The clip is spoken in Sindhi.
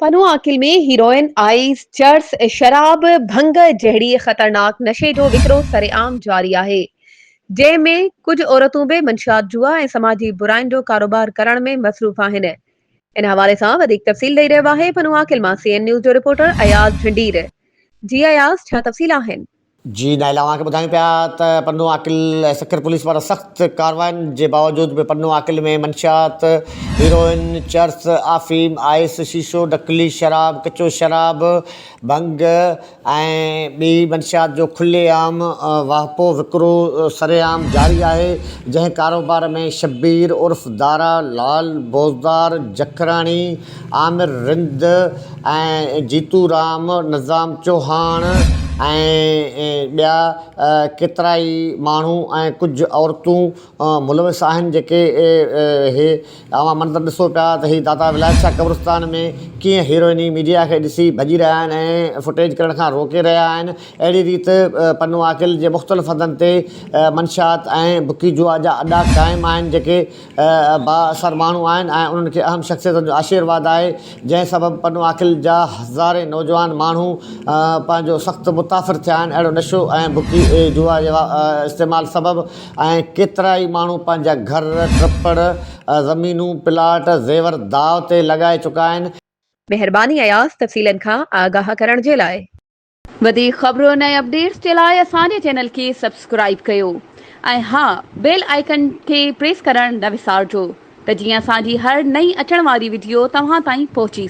پنو عاقل ۾ هيروئن، آئيس، چرس، شراب، ڀنگ جهڙي خطرناڪ نشي جو وڪرو سرعام جاري آهي، جنهن ۾ ڪجهه عورتون به منشيات جوا ۽ سماجي براين جو ڪاروبار ڪرڻ ۾ مصروف آهن. ان حوالي سان وڌيڪ تفصيل ڏئي رهيو آهي پنو عاقل مان سي اين نيوز جو رپورٽر اياز جهنڊير. جي اياز ڇا تفصيل آهن؟ جي نائلا اوهان کي ٻڌايون پيا ته پنو عاقل ۽ سکر پوليس پاران سخت ڪاررواين جي باوجود به پنو عاقل ۾ منشيات، هيروئن، چرس، آفيم، آئس، شيشو، نقلي شراب، ڪچو شراب، ڀنگ ۽ ٻي منشيات جو کلي عام واهپو وڪرو سرعام جاري آهي جنهن ڪاروبار ۾ شبير عرف دارا لال بوزدار جکراڻي، عامر رند ۽ جيتو رام، نظام چوهاڻ ۽ ٻيا ڪيترائي ماڻهو ۽ ڪجهه عورتون ملوث آهن جيڪي هي اوهان منظر ڏسو پيا ته هي داتا ولايت شاهه قبرستان ۾ ڪيئن هيروئني ميڊيا کي ڏسي ڀڄي رهيا آهن ۽ فوٽيج ڪرڻ کان روڪي رهيا آهن اهڙي ريت پنو عاقل جي مختلف هنڌن تي منشيات ۽ بڪي جوا جا اڏا قائم آهن جيڪي بااثر ماڻهو آهن ۽ انهن کي اهم شخصيتن جو آشيرواد آهي جنهن سبب پنو عاقل جا هزارين نوجوان ماڻهو پنهنجو سخت متاثر ٿيا آهن اهڙو نشو ۽ بڪي جوا جي استعمال سبب ۽ ڪيترائي ماڻهو پنهنجا گهر ٽپڙ زمينون پلاٽ زيور داء تي لڳائي چڪا آهن. مهرباني اياز تفصيلن کان آگاهه ڪرڻ جي لاء. وڌيڪ خبرن ۽ اپڊيٽس جي لاء اسان جي چينل کي سبسڪرائيب ڪيو ۽ ها بيل آئيڪن کي پريس ڪرڻ نه وسارجو ته جيئن اسان جي هر نئين اچڻ واري وڊيو توهان تائين پهچي.